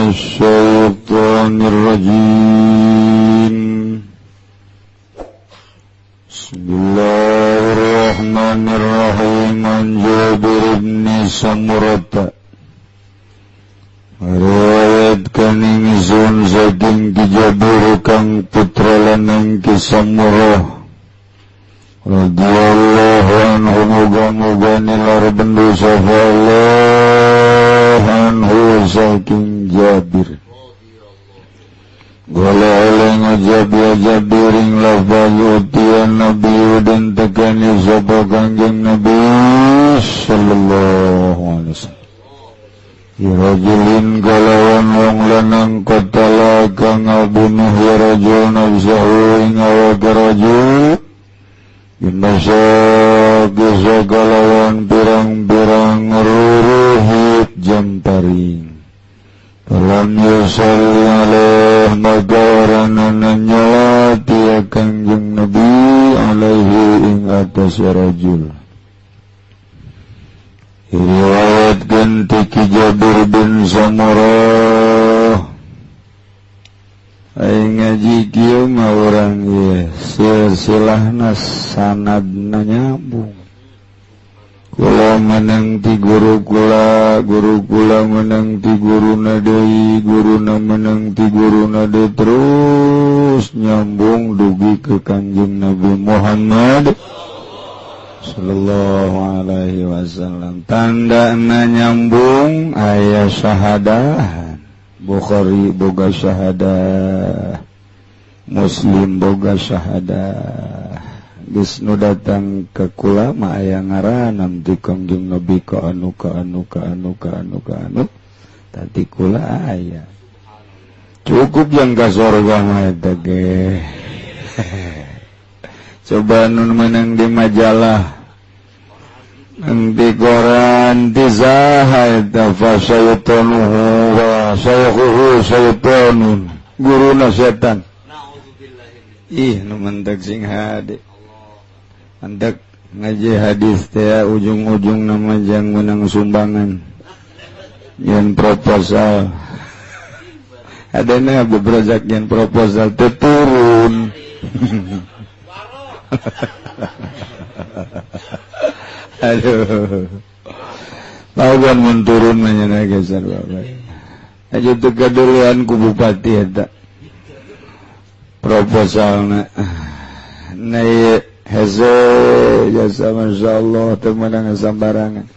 minasyaitonir rajim. Bismillahirrahmanirrahim. An Jabir bin Samurah riwayat kaning ingsun saking Ki Jabir kang putra lanang Ki Samurah radhiyallahu anhu, muga-muga nilar bendu sapa Allah anhu saking Jabir. Gola oleh ngajab ya Jabiring lafaz utian Nabi dan tekani sapa Kangjeng Nabi sallallahu alaihi wasallam. Ya rajulin kalawan wong lanang qatala kang ngabunuh ya rajul nafsahu ing awake rajul binasa gesa kalawan pirang-pirang ruruhit jamparing. Falam yusalli alaih maka oranana nyolati ya Kangjeng Nabi alaihi ing atas ya rajul. Riwayat ganti Ki Jabir bin Samurah. Aing ngaji kieu mah urang ieu silsilahna sanadna nyambung. Kula menang ti guru kula, guru kula menang ti guruna deui, guruna menang ti guruna deui, terus nyambung dugi ke Kangjeng Nabi Muhammad sallallahu alaihi wasallam. Tandana nyambung aya syahadah. Bukhari boga syahadah, Muslim boga syahadah. Geus nu datang ke kula mah aya ngaranna ti Kangjeng Nabi ka anu ka anu ka anu ka anu ka anu tadi kula aya. Cukup yang ka sorga mah eta ge. Coba nun menang di majalah, di koran, di saha eta fasaytanuhu wa sayakhuhu saytanun, guruna setan. Ih, nu mentek sing hade. Mentek ngaji hadis teh ujung-ujung nama jang menang sumbangan. Yen proposal. Adana bebrojak yen proposal teh turun. Aduh, tahu kan mun turun mah nya geser bapak. Aja teu kadulian ku bupati eta. Proposalna. Na ieu hese jasa masyaallah teu meunang sambarangan.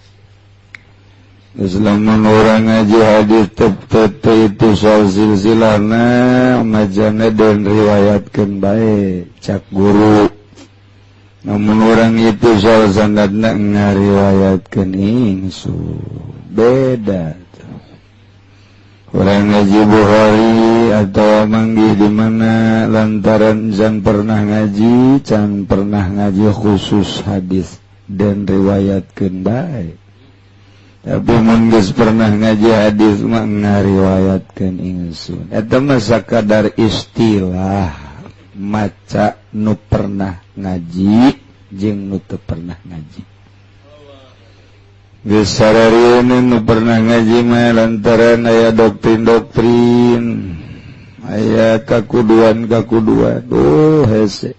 Geus lamun urang ngaji hadis teu itu soal silsilahna majana dan riwayatkeun bae cak guru. Namun orang itu soal sanadna ngariwayatkeun ingsun beda. Orang ngaji Bukhari atau manggih di mana lantaran can pernah ngaji, can pernah ngaji khusus hadis dan riwayatkeun bae. Tapi mun geus pernah ngaji hadis mah ngariwayatkeun ingsun. Eta mah sakadar istilah maca nu pernah ngaji jeung nu teu pernah ngaji. Geus sararieun nu pernah ngaji mah lantaran aya doktrin-doktrin, aya kakuduan-kakuduan. Duh hese.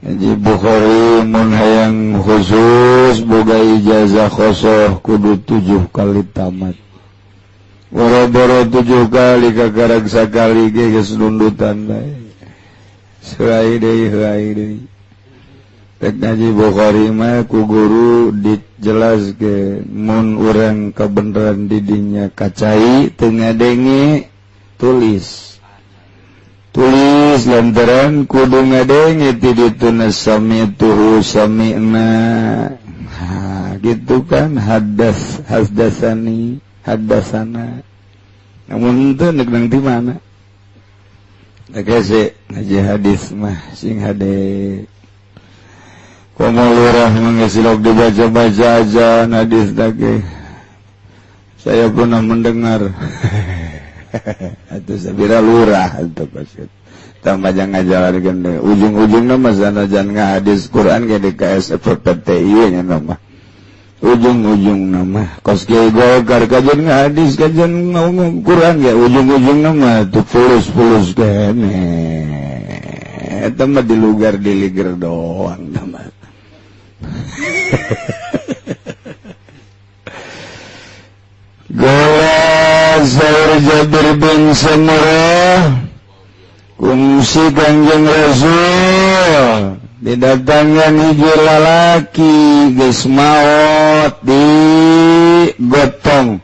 Ngaji Bukhari mun hayang khusus boga ijazah khosoh kudu 7 kali tamat. Boro-boro 7 kali kakarag sakali ge geus nundutan bae. Suai deui, suai deui. Tek ngaji Bukhari mah ku guru dijelaskeun mun urang kabeneran di dinya kacai teu ngadenge tulis. Tulis lantaran kudu ngadenge ti dituna sami'tuhu sami'na. Ha, gitu kan hadas hadasani hadasana. Namun teu nek nang di mana? Tegese ngaji hadis mah sing hade. Komo lurah menggesilok dibaca-baca aja hadis tage. Saya pernah mendengar. Atau sabira lurah atau pasir. Tambah jangan ngajalarkeun deui. Ujung-ujungna mah sanajan ngahadis Quran ge di KSFPTI nya mah. Ujung-ujung nama kos kiai Golkar kajian hadis kajian ngomong Quran ya ujung-ujung nama tuh fulus-fulus kene eta mah dilugar diliger doang mah. Gola Zair Jabir bin Samurah kungsi Kangjeng Rasul didatangkan hiji lalaki geus maot di gotong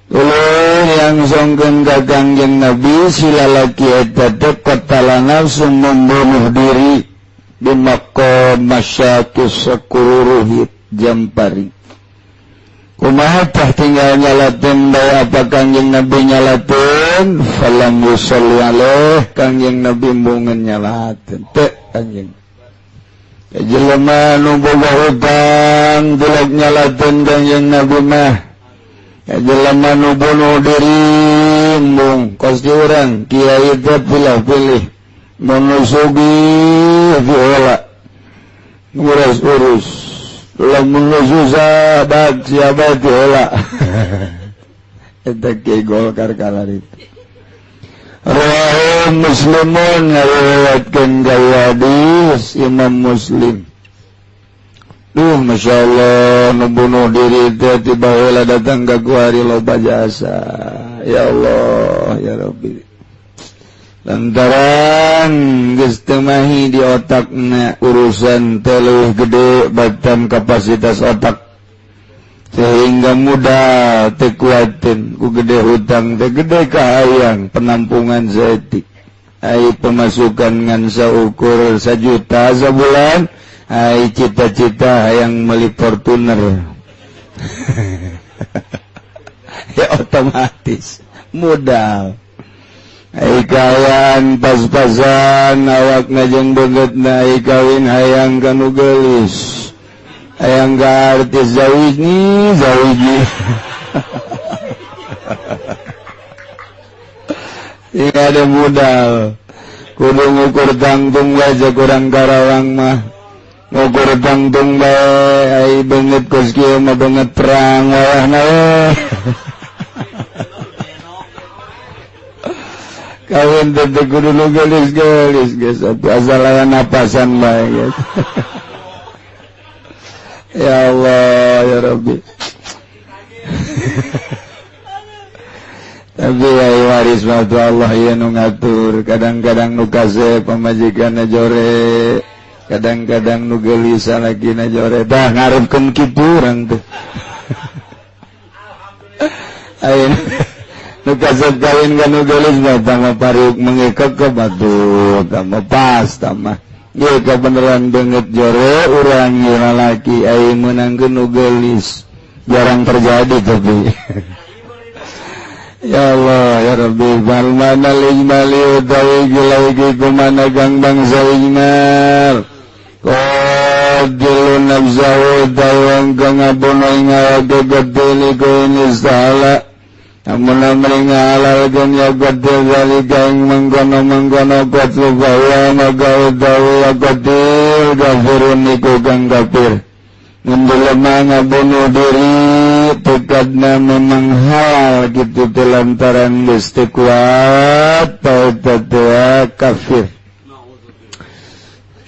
tuluy langsungkeun ka Kangjeng Nabi si lalaki eta teh qatala nafsu membunuh diri di maqam masyatus sakuruhit jampari. Kumaha tah tinggal nyalateun bae apa Kangjeng Nabi nyalateun falam yusalli alaih Kangjeng Nabi embungeun nyalateun teu Kangjeng. Jelema nu boga hutang dilek nyalateun Kangjeng Nabi mah. Jelema nu bunuh diri embung kos di urang kiai teh pilih-pilih mun nu sugih diolah ngurus-urus lamun nu susah bak siapa diolah. Eta kiai Golkar kalaritu. Rawahu Muslimun ngariwayatkeun ka hadis Imam Muslim. Duh Masya Allah nu bunuh diri teh tiba heula datang ka kuari loba jasa. Ya Allah ya Rabbi. Lantaran geus teu mahi di otakna urusan teh leuwih gede batan kapasitas otak sehingga mudah teu kuatin ku gede hutang teh gede kahayang penampungan saeutik ai pemasukan ngan saukur 1 juta sabulan ai cita-cita hayang meuli Fortuner. Ya otomatis modal ai kayan pas-pasan awakna jeung beungeutna ai kawin hayang ka nu geulis hayang ka artis zawijni zawiji. Iya ada modal kudu ngukur tangtung bae kurang Karawang mah ngukur tangtung bae ai beungeut kos kieu mah beungeut perang wayahna we. Kawin teh kudu nu geulis-geulis geus atuh asal aya napasan bae geus. Ya Allah ya Rabbi. Tapi ya waris waktu Allah ya nu ngatur kadang-kadang nu kasep pamajikanna jore kadang-kadang nu geulis salakina jore tah ngarepkeun kitu urang teh. Ayeuna nu kasep kawin ka nu geulis mah tah pariuk mengekek ke batu tah mah pas tah mah. Ieu kabeneran beungeut jore urang ieu lalaki ai meunangkeun nu geulis jarang terjadi tapi. Ya Allah ya Rabbi bal manal ijmali utawi gilai kumana gang bangsa ijmal qadilu nafsahu utawi kang ngabunuh ing awake gedhe liku istahala amun amri ngahalalkeun ya gedhe zalika ing mengkono-mengkono qatlu bahwa maka utawi qatil kafirun iku kang kafir. Mun jelema ngabunuh diri tekadna memang halal kitu teh lantaran geus teu kuat eta teh kafir.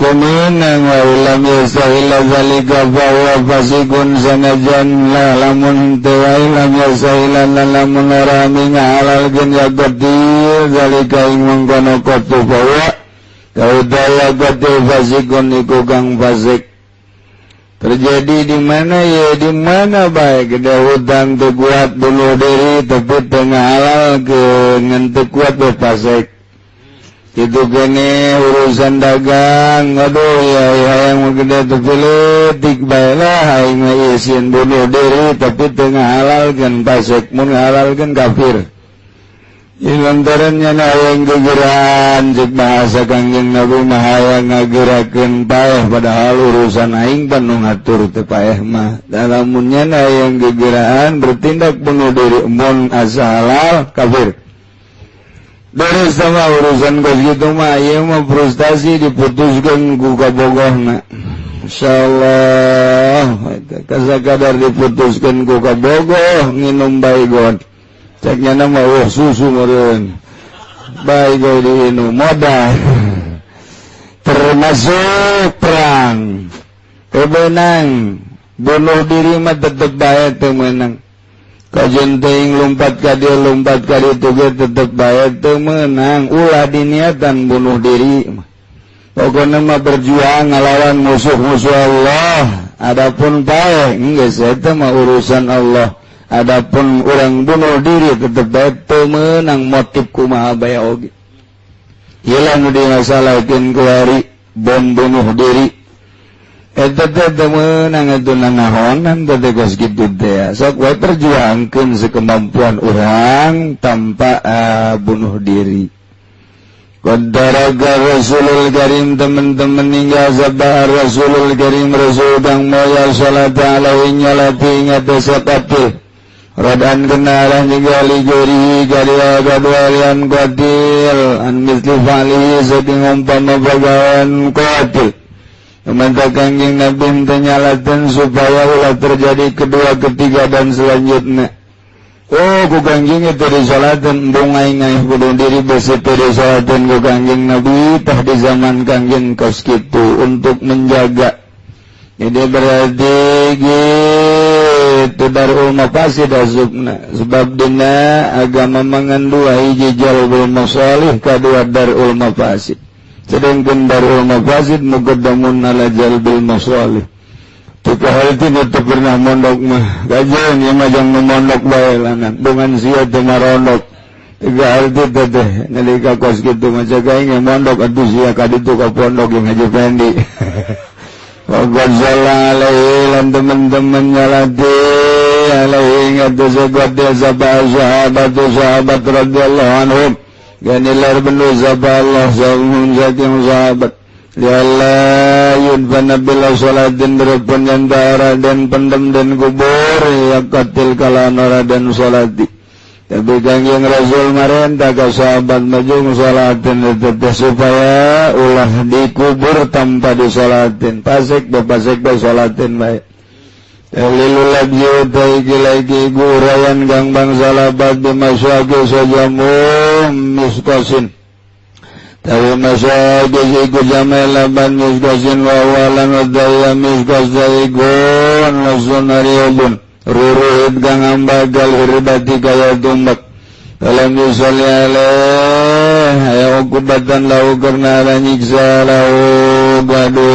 Kumenang wa lam yasahila zalika fa huwa fasiqun sanajan la lamun teu lam yasahila lamun ora ngahalalkeun ya gedhe zalika ing mengkono qatlu fa huwa kaudaya qatlu fasiqun iku kang fasik. Terjadi di mana ya di mana baik gede hutang teu kuat bunuh diri tapi teu ngahalalkeun ngan teu kuat bapasek. Kitu kene urusan dagang aduh ya hayang gede teu leutik bae lah aing mah isin bunuh diri tapi teu ngahalalkeun pasek mun ngahalalkeun kafir. Lantaran nyana hayang gegeran cek bahasa Kangjeng Nabi mah hayang ngagerakeun paeh padahal urusan aing pan nu ngatur teu paeh mah. Lamun nyana hayang gegeraan bertindak bunuh diri mun asa halal kafir. Beres sama urusan kos kitu mah ieu mah frustasi diputuskeun ku kabogohna. Insyaallah kasakadar diputuskeun ku kabogoh nginum baygon. Cek nyana mah wah susu meureun. Baygon diinum modal. Termasuk perang. Teu meunang bunuh diri mah tetep bae teu meunang. Kajen teuing lompat ka dieu lompat ka ditu ge tetep bae teu meunang. Ulah diniatan bunuh diri mah. Pokoknya mah berjuang ngelawan musuh-musuh Allah. Adapun bae geus eta mah urusan Allah. Adapun urang bunuh diri tetep bae teu meunang motif kumaha bae oge. Ieu nu dimasalahkeun kuari bom bunuh diri. Eta teh teu meunang atuh nanahonan teh geus kitu teh. Sok we perjuangkeun sekemampuan urang tanpa bunuh diri. Qadaraga Rasulul Karim teman-teman hingga sabah Rasulul Karim Rasul kang moya salat alaihi nyalati ingat saqatil radan kenalan juga liguri gadia gadualian qatil an misli fa'lihi saking umpama pagawean qatil. Maka Kangjeng Nabi nyalaten supaya ulah terjadi kedua, ketiga dan selanjutnya. Oh, ku Kangjeng itu disolaten bungai ngai bunuh diri besi itu disolaten ku Kangjeng Nabi tah di zaman Kangjeng kos kitu untuk menjaga. Jadi berarti gitu darul mafasid asupna sebab dina agama mangandua hiji jalbul masalih kadua darul mafasid. Sedangkan darul mafasid muqaddamun ala jalbil masalih. Tiga hal itu teu pernah mondok mah. Kajian ieu mah jang mondok bae lanan. Bungan sia teu marondok. Tiga hal itu teh nalika kos kitu mah jaga inge mondok atuh sia ka ditu ka pondok jeung Haji Fendi. Wa qad alaihi lan teman-teman nyalati alaihi ngatu zakat sahabat sahabat radhiyallahu anhum. Ganilar benu Allah sahabat saking sahabat. Ya Allah yudfana bila sholatin berpun yang darah dan pendem dan kubur ya katil kalanora dan sholati. Tapi Kangjeng Rasul marentah ka sahabat maju sholatin teteh supaya ulah dikubur tanpa disolatin. Pasek ba sholatin bae. Lilu lagi utai lagi gurayan gang bangsa labat bimasyaki sajamu miskosin. Tawi masyaki iku jamai laban miskosin wawalan udaya miskos daigun lasun ariyobun. Ruruhid gang ambagal hirbati kaya tumbak. Dalam yusalli alaih ya ukubatan lahu karena ala nyiksa lahu gadu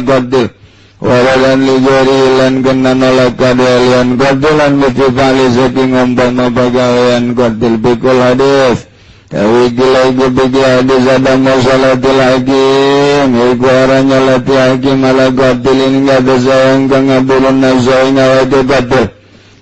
qadir. Wawalan ligori lan kena nolak kadalian qadilan mitifali saking umpama pagawean qadil bikul hadis. Tawi gila iku bigi hadis ada masalatil hakim iku arah nyalati hakim ala qatilin gak ada sayang kang ngabulun nasai ngawake qatil.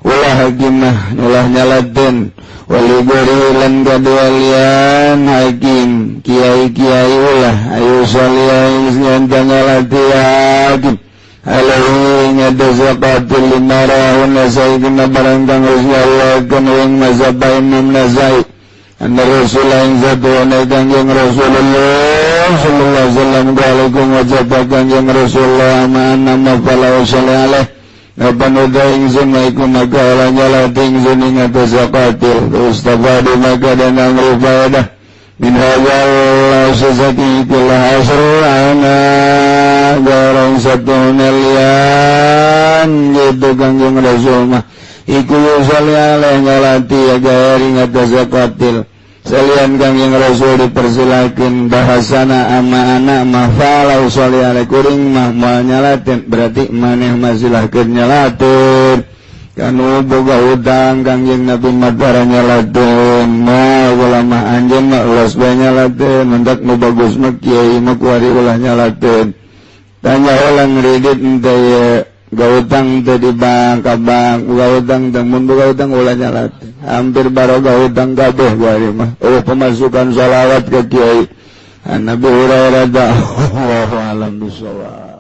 Ulah hakimah ulah nyalatin wali gori lan kadualian hakim kiai-kiai ulah ayu saliai nyanta nyalati hakim alaihi ngada qatil limarahun nasai kena barang kang Allah kena yang mazhab Imam Nasai. Anna Rasulullah yang satu Kangjeng Rasulullah sallallahu alaihi wasallam alaikum wajib Kangjeng Rasulullah ma anna fala shalli alaihi Napan uda ingsun maiku maka ala nyalati ingsun ing atas qatil Mustafa di maka dan amri faedah min hadzal sesaki ikulah asrana garang satu nelian gitu Kangjeng Rasul mah iku yusalli alaihi nyalati agar ing atas qatil. Salian Kangjeng Rasul dipersilakan bahasana ama anak mah falau sholli alaihi kuring mah moal nyalatin berarti maneh mah silahkeun nyalatin kanu boga hutang Kangjeng Nabi mah nyalatin mah ulama anjeun mah ulas bae nyalatin mendak nu bagus mah kiai mah kuari ulah nyalatin tanya ulah ngredit teh ye gautang teh di bank ka bank gautang teh mun boga hutang ulah nyalatin hampir baroga hutang kabeh kuari mah eueuh pemasukan sholawat ke kiai Nabi Hurairah. Wallahu a'lam bishawab.